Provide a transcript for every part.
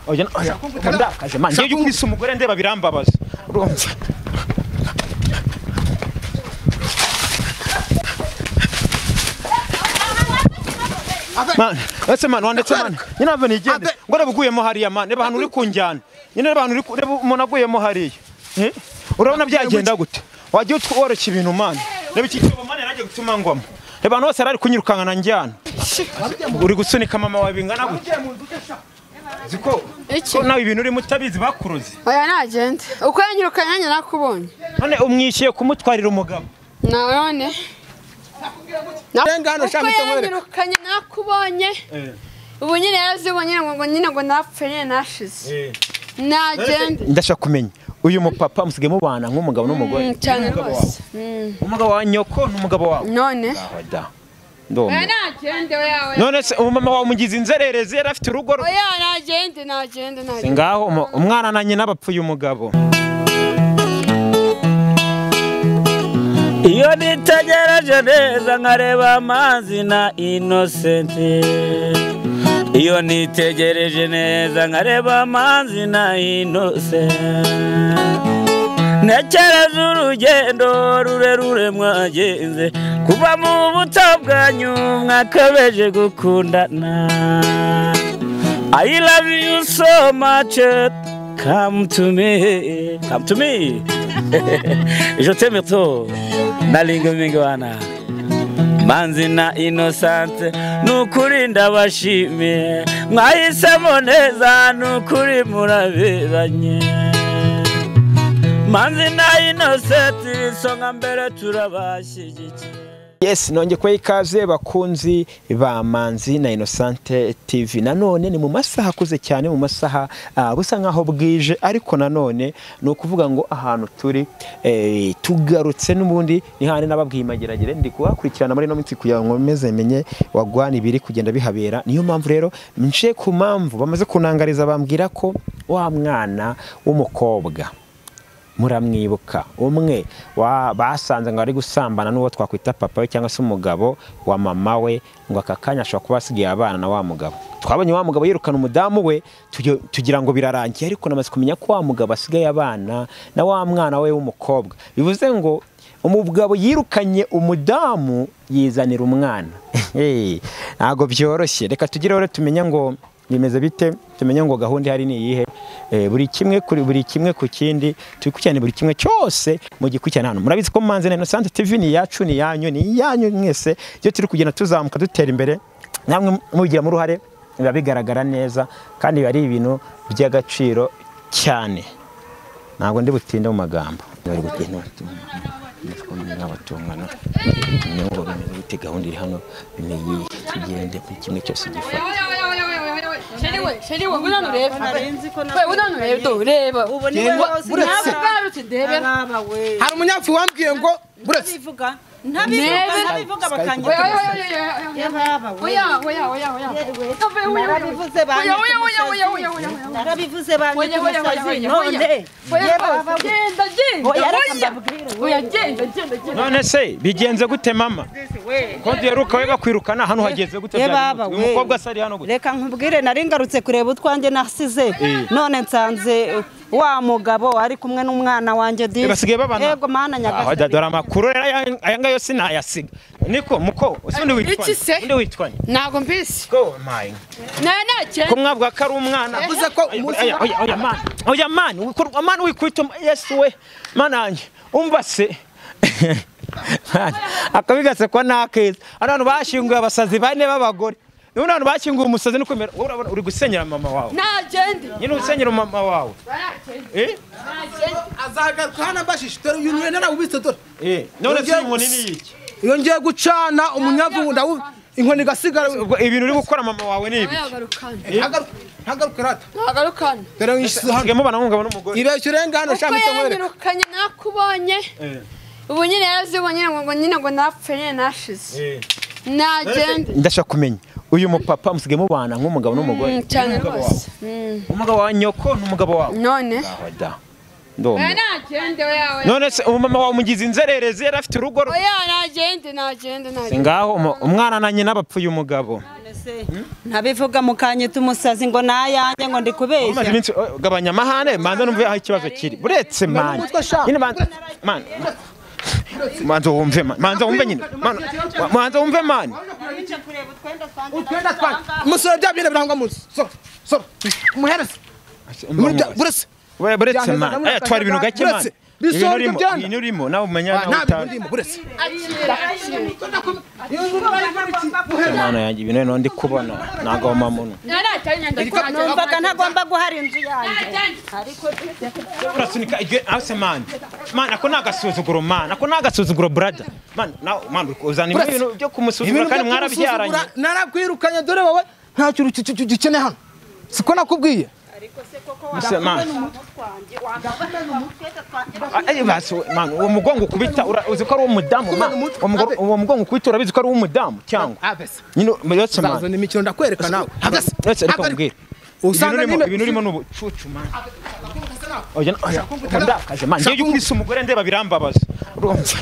Oya oya ndakaje man, ngiye ukubise umugore ndeba birambabaza. Urumva? Man, ese man wandetse man. Nyina ave nigende. Ngo nabuguyemo hariya man, reba ahantu uri kunjyana. Nyine reba ahantu uri, reba umuntu aguyemo hariya. Eh? Urabona byagenda gute? Wagiye utworoshya ibintu man. Reba iki cyobo man yaragiye gutuma ngwamo. Reba abantu bose arari kunyirukankana njyana. Uri gusunika mama wawe bingana gute? Ziko ko nawe ibintu uri mutabizi bakuruze. Oya nagende. Uko yanyirukanye nanjye nakubonye. None umwishyuye kumutwarira umugabo. None. Renga hano shaka Uko yanyirukanye nakubonye. Ubu nyine yarazibonye ngo nyine ngo napfe nyine nashize. Nagende. Ndashaka kumenya uyu mupapa musigaye mubana nk'umugabo n'umugore. Cyane rwose. Umugabo wa nyoko n'umugabo wawe. None. Ndumva. Oya nagende oya. None se umumama wawe umugize inzererezi yari afite urugo. Oya nagende nagende nagende. Ngaho umwana na nyina bapfuye umugabo. Iyo nitegereje neza nkareba amazi na Innocent. Iyo nitegereje neza nkareba amazi na Innocent. Ntekereza urugendo rurerure mwagenze kuva mu buto bwanyu mwakabeje gukundana. I love you so much, come to me, come to me. Je t'aime trop, nalinga mingwana. Manzi na Innocent, nukuri ndabashimiye, mwahisemo neza nukuri muraberanye. Manzi na Innocent, isonga mbere turabashyigikiye. Yes, nonge kwa ikaze bakunzi ba Manzi na Innocent TV. Nanone ni mu masaha akuze cyane, mu masaha busa nkaho bwije, ariko nanone ni ukuvuga ngo ahantu turi tugarutse n'ubundi ni hane nababwiye imageragere ndi kuhakurikirana muri no minsi kugira ngo meze menye wagwana ibiri kugenda bihabera. Niyo mpamvu rero nce ku mpamvu bamaze kunangariza bambwira ko wa mwana w'umukobwa muramwibuka umwe wa basanze ngo ari gusambana n'uwo twakwita papa we cyangwa se umugabo wa mama we, ngo aka kanya ashobora kuba asigaye abana na wa mugabo. Twabonye wa mugabo yirukana umudamu we tugira ngo birarangiye, ariko namaze kumenya ko wa mugabo asigaye abana na wa mwana we w'umukobwa. Bivuze ngo umugabo yirukanye umudamu yizanira umwana. Ntago byoroshye. Reka tugire rero tumenya ngo bimeze bite, tumenye ngo gahunda ihari ni iyihe. Buri kimwe kuri buri kimwe ku kindi tubikurikirane, buri kimwe cyose mu gikurikirana hano. Murabizi ko Manzi na Innocent TV ni yacu, ni yanyu, ni yanyu mwese. Iyo turi kugenda tuzamuka dutera imbere namwe mubigira mu ruhare biba bigaragara neza kandi biba ari ibintu by'agaciro cyane. Ntabwo ndi butinde mu magambo. Bari gutenda abatungana ngo bimeze bite, gahunda iri hano ni iyihe, tugende buri kimwe cyose gifata. Sheri we ngwino urebe. We ngwino urebe do reba. Hari umunyapfu wambwiye ngo buretse ntabivuga ntabivuga bakanyita. Oya oya oya oya. Narabivuze narabivuze banyita umusazi none. Genda genda. Oya genda genda genda. None se bigenze gute mama? Ko duheruka we bakwirukana hano hageze gute byagenze? Uyu mukobwa asari hano gute? Reka nkubwire nari ngarutse kureba utwanjye nasize none nsanze wa mugabo ari kumwe n'umwana wanjye di. Basigaye babana. Yego mana nyagasani. Dore amakuru aya ngayo sinayasiga. Niko muko usundi witwa. Undi witwa. Ntago mbisi. Ko my. Na nake. Ko mwavuga ko ari umwana. Avuze ko umunsi oya man. Oya man, man wikwita Yesu we. Mananje umva se. Akabigase ko nakeza. Abantu bashinguye abasazi bane b'abagore. None abantu bashinguye umusazi nuko urabona uri gusenyera mama wawe. Nagende. Nyine usenyera mama wawe. Eh? Azagaruka hano mbashishe dore uyu nene narawubitse dore. Eh, none se inkoni ni iki? Iyo ngiye gucana umunyavu ndawu inkoni gasigara. Ibintu uri gukora mama wawe ni ibi. Ntagaruka rata. Ntagarukana. Dore wishyize hano. Mubana nk'umugabo n'umugore. Ibeshye urenga hano shaka Uko nkwereke. yanyirukanye nakubonye. Ubu nyine yarazibonye ngo nyine ngo napfe nyine nashize. Nagende. Ndashaka kumenya uyu mupapa musigaye mubana nk'umugabo n'umugore. Cyane rwose. Umugabo wa nyoko n'umugabo wawe. None. Ndumva. Oya nagende oya. None se umumama wawe umugize inzererezi yari afite urugo. Oya nagende nagende nagende. Ngaho umwana na nyina bapfuye umugabo. Ntabivuga mukanyita umusazi ngo nayanjye ngo ndi kubeshya. Gabanya amahane manza numve aho ikibazo kiri. Buretse man. Nyine man. Manza wumve man. Manza wumve nyine. Manza wumve man. Utwenda twanjye. Musore bya byine birangwa munsi. So so. Muhereze. Buretse. Buretse man. Aya twari ibintu gake man. Ibintu urimo nawe umenya nawe utari. Buretse. Mana yanjye ibintu none ndi kubona nagoma muno. Numvaga ntagomba guhara inzu yanjye. Ariko urasunika iryo ase man. Man ako nagasuzuguro man. Ako nagasuzuguro brother. Man nawe man uzana ibintu byo kumusuzugura kandi mwarabyaranye. Narakwirukanye dore wowe nta kintu gikeneye hano. Siko nakubwiye. Ariko se koko man uwo mugongo ukubita uzi ko ari umudamu man. Uwo mugongo ukubita urabizi ko ari umudamu cyangwa nyine yose man. Uzazana imikino ndakwereka nawe. Reka nkubwire. Usanga ibintu urimo n'ubucucu man. Oya oya ndakaje man. Ngiye ukubise umugore ndeba birambabaza. Urumva.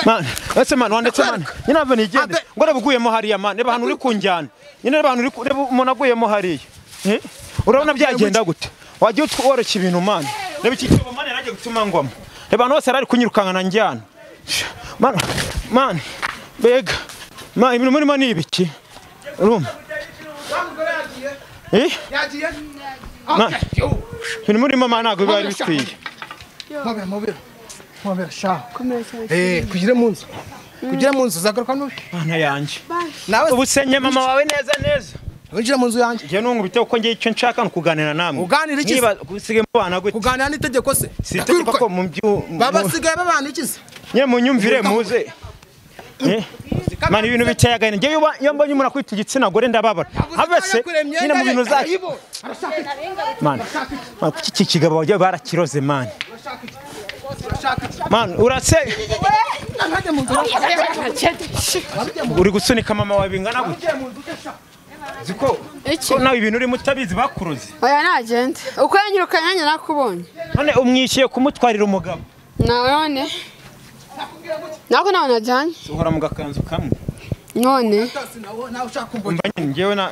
Man, ese man wandetse man. Nyine ave nigende. Ngo rabuguyemo hariya man. Reba hano uri kunjyana. Nyine reba hano uri reba umuntu aguyemo hariya. Eh? Urabona byagenda gute? Wagiye utworoshya ibintu man. Reba iki cyobo man yaragiye gutuma ngwamo. Reba hano hose yarari kunyirukankana njyana. Man, man. Bega. Man ibintu murimo ni ibiki? Urumva? Eh? Yagiye. Man. Ibintu murimo man ntabwo biba bikwiye. Mobera mobera. Mobera sha. Kugire mu nzu. Kugire mu nzu zagaruka n'ubi. Mana yanjye. Nawe ubusenye mama wawe neza neza. Winjira mu nzu yanjye. Ngiye nungubite uko ngiye icyo nshaka nukuganira namwe. Uganira iki? Niba usige mubana gute? Kuganira n'itegeko se. Sitegeko ko mu byu babasigaye babana iki se? Nye munyumvire muze. Man ibintu biteye agahinda. Ngiye iyo mbonye umuntu akwita igitsina gore ndababara. Habe se nyine mu bintu zacu. Man. Kuki iki kigabo wagiye barakiroze man. Man urase uri gusunika mama wawe bingana gute? Ziko ko nawe ibintu uri mutabizi bakuroze. Oya nagende. Uko yanyirukanye nanjye nakubonye. None umwishyuye kumutwarira umugabo. None. Nako nawe najyanye. Uhora mu gakanzu kamwe. None. Nawe ushaka kumbona. Ngewe na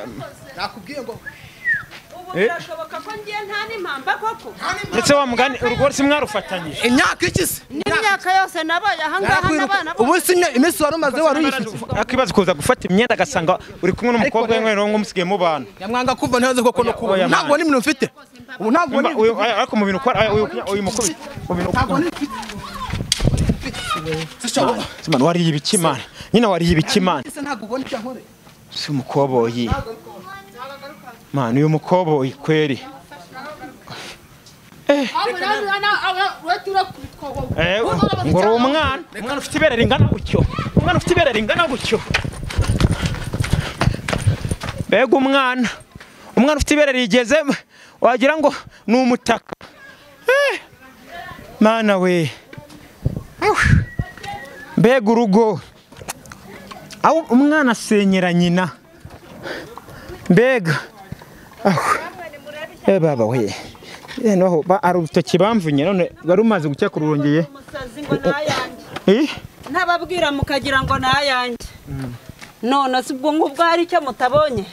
nakubwiye ngo ubu birashoboka ko ngiye nta n'impamba koko. Ndetse wa mugani urugo si mwarufatanyije. Imyaka iki se? N'imyaka yose nabaye aha ngaha n'abana. Ubu si iminsi wari umaze wari uyifite. Akibazo kuza gufata imyenda agasanga uri kumwe n'umukobwa we ngo musigaye mubana. Nyamwanga kuva ntihaze koko no kuba. Ntabwo ni ibintu mfite. Ubu ntabwo ni ariko mu bintu ukora uyu mukubita. Mu bintu ntabwo ni mfite. Man wariye ibiki man. Nyine wariye ibiki man. Ntabwo ubona icyo nkore. Si umukoboyi. Man uyu mukoboyi kweri. Ngo uri umwana, umwana ufite ibere ringana gutyo. Umwana ufite ibere ringana gutyo. Mbega umwana. Umwana ufite ibere rigeze wagira ngo ni umutaka. Mana we. Mbega urugo. Aho umwana asenyera nyina. Mbega. Baba we. Noho ba ari urutoki bamvunye none wari umaze gukeka urongeye. Ntababwira mukagira ngo nayanjye. None si ubwo ngubwo hari icyo mutabonye.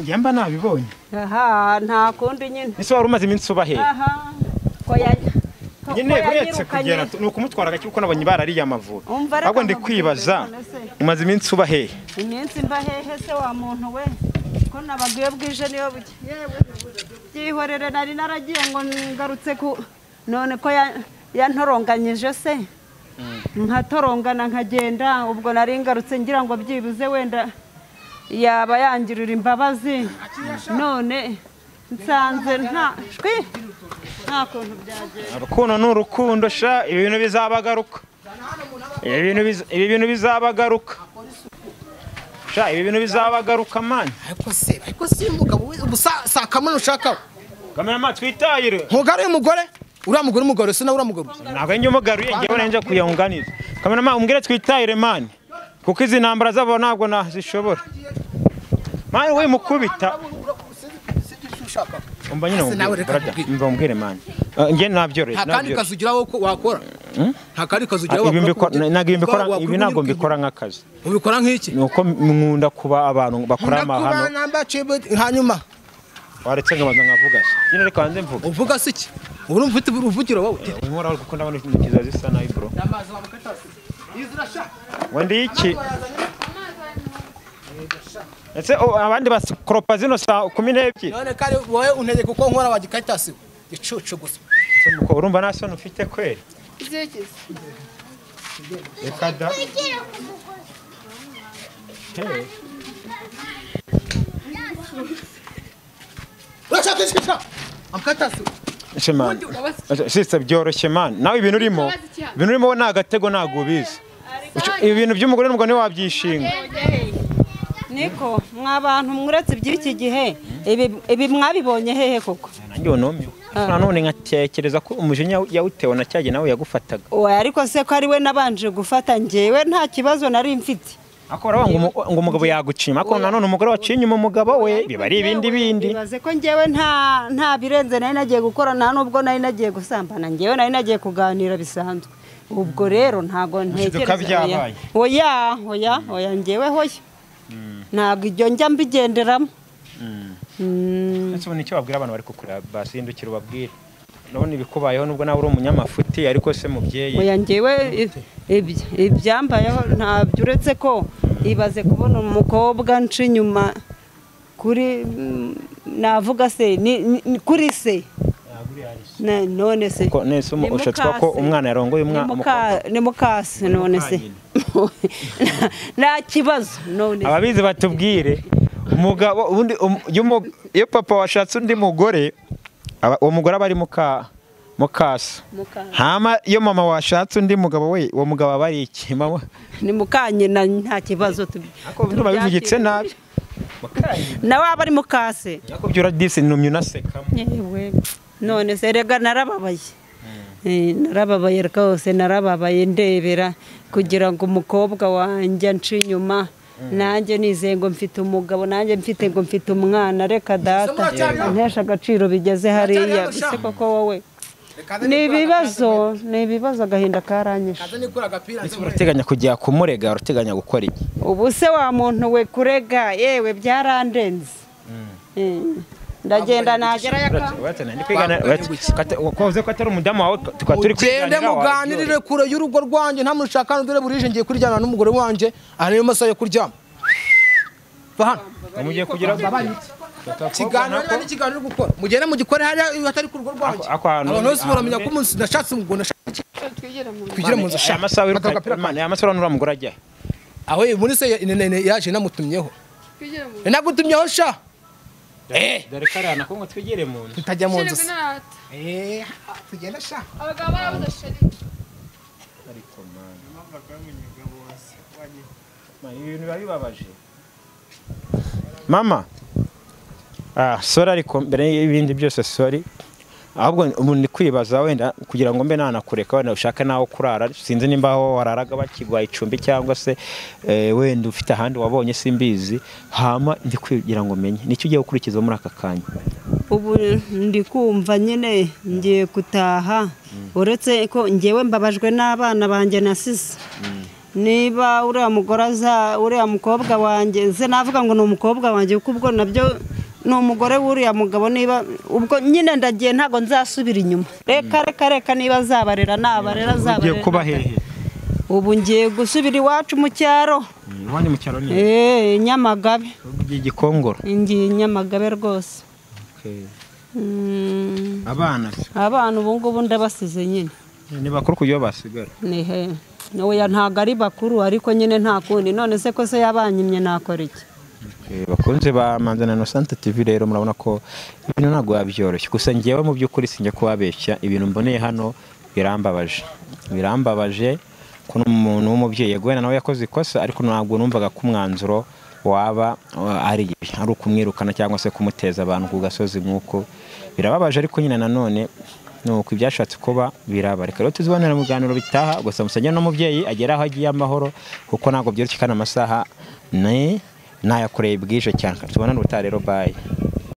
Yemba nabibonye. Aha nta kundi nyine. Ese wari umaze iminsi uba he? Aha. Ko yajya. Nyine buretse kugera nuko kumutwara gake kuko nabonye barariye amavubi. Ahubwo ndi kwibaza umaze iminsi uba hehe? Iminsi mba hehe se wa muntu we? Ko nabagiye bwije niyo buke. Yewe byihorere nari naragiye ngo ngarutse ku none ko yantoronganyije se. Nkatorongana nkagenda ubwo nari ngarutse ngira ngo byibuze wenda yaba yangirira imbabazi none nsanze nta shwi nta kuntu byagenda. Urukundo ni urukundo sha ibintu bizabagaruka. Ibi bintu bizabagaruka. Sha ibi bintu bizabagaruka man. Ariko se umugabo ubu sakamana ushaka. Kamera twitayire. Ntugaruye umugore? Uriya mugore umugore se nawe uramugaruye. Ntabwo njye umugaruye ngewe nje kuyunganiza. Kamera umbwire twitayire man. Kuko izi ntambara zabo ntabwo nazishobora. Man we mukubita. Umva nyine umbwire man. Njye nabyoroye. Nta kandi kazi ugira wakora. Nta kandi kazi ugira wakora. Ntabwo ibi ntabwo mbikora nk'akazi. Ubikora nk'iki? Nuko nkunda kuba abantu bakora amahano. Hanyuma waretse nkabanza nkavuga se. Nyine reka banze mvuga. Uvuga se iki? Ubu urumva ufite uruvugiro wowe. Inkora uri kuko ndabona intoki zisa nabi bro. Amazi wamukatasi. Izirasha. Wandi iki? Ese abandi basikoropa zino saa 12. None kare wowe untegeka kuko nkora wagikatasi. Gicucu gusa. Muko urumva nta soni ufite kweri? Izikize. Reka da. Shema. Sister byoroshye man. Nawe ibintu urimo. Ibintu urimo ni agatego ntago ubizi. Ibintu by'umugore n'umugabo ni wabyishinga. Niko mwabantu mwuretse iby'iki gihe ibi mwabibonye hehe koko? Nanjye wonomiwe. Nanone nkatekereza ko umujinya yawutewe na cyage nawe yagufataga. Oya ariko se ko ari we nabanje gufata njyewe nta kibazo nari mfite. Ako baravuga ngo umugabo yagucima ako nanone umugore waciye inyuma umugabo we biba ari ibindi bindi. Bibaze ko njyewe nta birenze nari nagiye gukora nta nubwo nari nagiye gusambana njyewe nari nagiye kuganira bisanzwe. Ubwo rero ntago ntekereza. Oya oya oya njyewe hoya. Ntabwo ibyo njya mbigenderamo. Ese ubona icyo babwira abantu bari kukureba basindukira ubabwire. Nabona ibikubayeho nubwo nawe uri umunyamafuti ariko se mubyeyi. Oya njyewe ibyambayeho ntabyo uretse ko ibaze kubona umukobwa nca inyuma kuri navuga se ni kuri se. None se nese ushatse ko umwana yarongoye umwana ni mukase none se nta kibazo none ababizi batubwire umugabo ubundi iyo papa washatse undi mugore uwo mugore aba ari mukase hama iyo mama washatse undi mugabo we uwo mugabo aba ari iki mama ni mukanyina nta kibazo ndumva bivugitse nabi nawe aba ari mukase ariko byura disi numye unasekamo yewe none se rega narababaye narababaye rwose narababaye ndebera kugira ngo umukobwa wanjye nce inyuma nanjye nizeye ngo mfite umugabo nanjye mfite ngo mfite umwana reka data ntesha agaciro bigeze hariya ese koko wowe ni ibibazo agahinda karanyishe. Urateganya kujya kumurega urateganya gukora iki? Ubu se wa muntu we kurega yewe byarandenze. Ndagenda nagera yaka koze ko atari umudamu wawe tukaba turi kwiganira muganirire kure y'urugo rwanjye nta muntu ushaka dore burije ngiye kuryana n'umugore wanje ari masaha yo kuryama. Bahana mugiye kugira kiganiro ni kiganiro gukora mugende mugikore hari atari ku rugo rwanjye. Abantu bose baramenya ko umunsi nashatse umugore nashatse twigira mu nzu amasaha wiruka amasaha nura mugore ajya aho muri se yaje namutumyeho nagutumyeho sha dore karana ko ngo twigire mu nzu tutajya mu nzu tugenda sha abagabo barabuze sheri ariko man ibintu biba bibabaje mama. Sorry ariko mbere y'ibindi byose sorry ahubwo umuntu ni kwibaza wenda kugira ngo mbe nanakureka wenda ushaka naho kurara sinzi nimba aho wararaga bakigwa icumbi cyangwa se wenda ufite ahandi wabonye simbizi hama ndi kugira ngo menye nicyo ugiye gukurikiza muri aka kanya. Ubu ndi kumva nyine ngiye gutaha uretse ko ngewe mbabajwe n'abana banjye nasize. Niba uriya mugore aza uriya mukobwa wanjye nze navuga ngo ni umukobwa wanjye kuko ubwo nabyo ni umugore w'uriya mugabo niba ubwo nyine ndagiye ntago nzasubira inyuma reka reka reka niba azabarera nabarera azabarera. Ugiye kuba hehe? Ubu ngiye gusubira iwacu mu cyaro. Iwanyu mu cyaro ni Nyamagabe. Ugiye Gikongoro? Ngiye Nyamagabe rwose. Abana ubu ngubu ndabasize nyine. Ni bakuru kuyo basigara? Ni he oya ntago ari bakuru ariko nyine nta kundi none se ko se yabanyimye nakora iki? Bakunze ba Manzi na Innocent TV rero murabona ko ibintu ntago yabyoroshye gusa ngewe mu by'ukuri sinjya kubabeshya ibintu mboneye hano birambabaje birambabaje ko umuntu w'umubyeyi yegwena nawe yakoze ikosa ariko ntabwo numvaga ko umwanzuro waba ari ukumwirukana cyangwa se kumuteza abantu ku gasozi nk'uko birababaje ariko nyine nanone nuko ibyashatse kuba biraba. Reka rero tuzibonera mu biganiro bitaha gusa musajya n'umubyeyi agera aho agiye amahoro kuko ntabwo byoroshye kandi amasaha ni nayakoreye bwije cyane. Tubonane ubutaha rero, bye.